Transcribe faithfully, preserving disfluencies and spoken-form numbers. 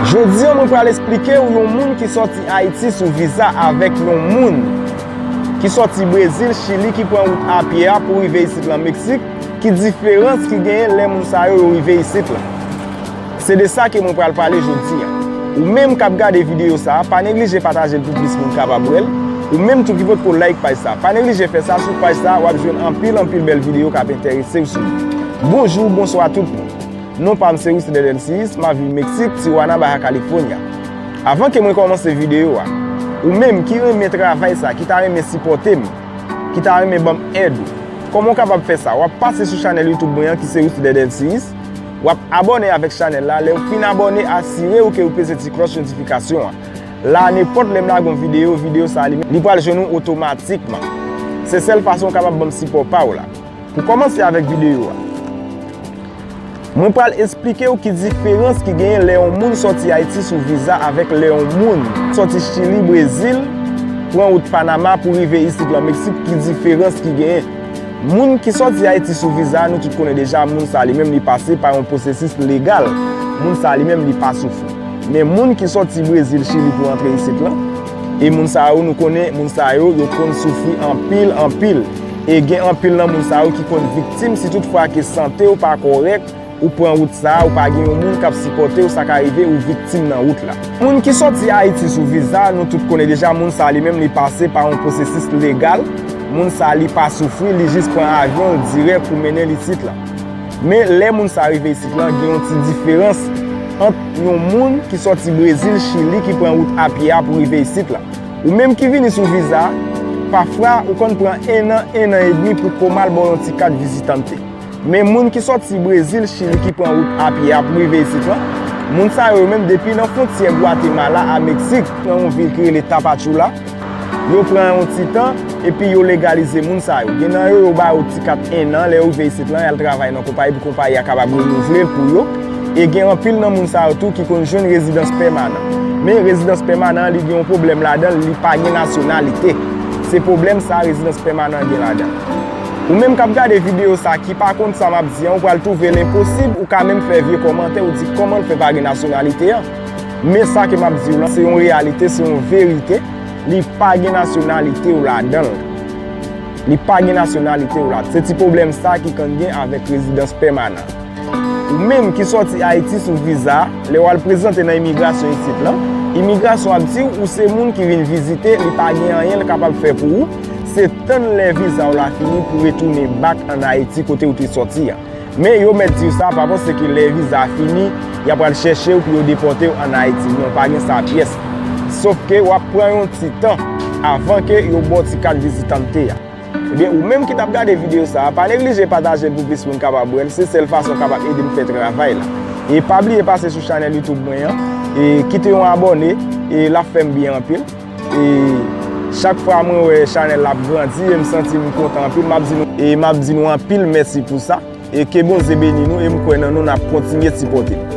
Jodi a, mwen pral esplike w yon moun ki sòti Ayiti sou viza avèk yon moun ki sòti Brezil, Chili, ki pran wout a pye a pou rive isit lan Meksik, ki diferans ki genyen lè moun sa yo, yo rive isit lan. Se de sa ke mwen pral pale jodi a. Ou menm k ap gade videyo sa a, pa neglije pataje l pou plis moun kapab wè l. Ou menm tou ki potko like paj sa a, pa neglije fè sa sou paj sa a, w ap jwenn anpil, anpil bèl videyo k ap enterese w sou li. Bonjou, bonswa tout moun. Non pa m se Wisnel Elsius, m ap viv Meksik, Tijuana, Baja California. Avan ke mwen kòmanse videyo a, ou menm ki renmen travay sa, ki ta renmen sipòte m, ki ta renmen ban m èd ou, kòman w kapab fè sa? W ap pase sou chanèl YouTube mwen an ki se Wisnel Elsius, w ap abòne avèk chanèl la, lè w fin abòne, asire w ke w peze ti klòch notifikasyon an. La, nenpòt lè m lage yon videyo, videyo sa a li, li pral jwenn ou otomatikman. Se sèl fason w kapab ban m sipò pa w la. Pou kòmanse avèk videyo a, mwen pral esplike w ki diferans ki genyen lè yon moun sòti Ayiti sou viza avèk lè yon moun sòti Chili, Brezil, pran wout Panama pou rive isit lan Meksik, ki diferans ki genyen. Moun ki sòti Ayiti sou viza, nou tout konnen deja, moun sa li menm li pase pa yon pwosesis legal. Moun sa li menm li pa soufri. Men moun ki sòti Brezil, Chili pou antre isit lan, e moun sa yo, nou konnen, moun sa yo, yo konn soufri anpil, anpil. E gen anpil nan moun sa yo ki konn viktim si toutfwa ke sante w pa kòrèk, ou pran wout sa a, ou pa gen yon moun k ap sipòte w, sa ka rive ou viktim nan wout la. Moun ki sòti Ayiti sou viza, nou tout konnen deja, moun sa li menm li pase pa yon pwosesis legal. Moun sa li pa soufri, li jis pran avyon l dirèk pou mennen l isit lan. Men lè moun sa rive isit lan, gen yon ti diferans ant yon moun ki sòti Brezil, Chili, ki pran wout a pye a pou rive isit lan. Ou menm ki vini sou viza, pafwa ou konn pran en an, en an edmi pou kòm al ba w yon ti kat vizitante. Men moun ki sòti Brezil, Chili, ki pran wout a pye a pou rive isit lan, moun sa yo menm depi nan fwontyè Gwatemala a Meksik, nan yon vil ki rele Tapachula, yo pran yon ti tan, epi yo legalize moun sa yo. Gen nan yo, yo ba yo ti kat en an, lè yo rive isit lan, y al travay nan konpayi pou konpayi a kapab renouvle l pou yo. E gen anpil nan moun sa yo tou ki konn jwenn rezidans pèmanan. Men rezidans pèmanan an, li gen yon pwoblèm ladan l, li pa gen nasyonalite. Se pwoblèm sa rezidans pèmanan an gen ladan l. Ou menm k ap gade videyo sa ki pa konn sa m ap di an, ou pral twouve l enposib, ou ka menm fè vye kòmantè, ou di kòman l fè pa gen nasyonalite an. Men sa ke m ap di w lan, se yon reyalite, se yon verite. Li pa gen nasyonalite w ladan l. Li pa gen nasyonalite w la. Se ti pwoblèm sa ki konn gen avèk rezidans pèmanan. Ou menm ki sòti Ayiti sou viza, lè w al prezante nan imigrasyon isit lan, imigrasyon ap di w ou se moun ki vin vizite, li pa gen anyen l kapab fè pou ou, se tann lè viza w la fini pou retounen back ann Ayiti kote w te sòti an. Men yo mèt di w sa, pa panse ke lè viza a fini, y ap pral chèche w pou yo depòte w ann Ayiti. Non, pa gen sa pyès. Sòf ke w ap pran yon ti tan avan ke yo ba w ti kat vizitante a. Ebyen, ou menm ki t ap gade videyo sa a, pa neglije pataje l pou plis moun kapab wè l. Se sèl fason w kapab ede m fè travay la. E pa bliye pase sou chanèl YouTube mwen an, e kite yon abòne, e l ap fè m byen anpil. E chak fwa mwen wè chanèl la ap grandi, e m santi m kontan anpil, m ap di nou, e m ap di nou anpil mèsi pou sa. E ke Bondye beni nou, e m kwè nan nou, n ap kontinye sipòte nou.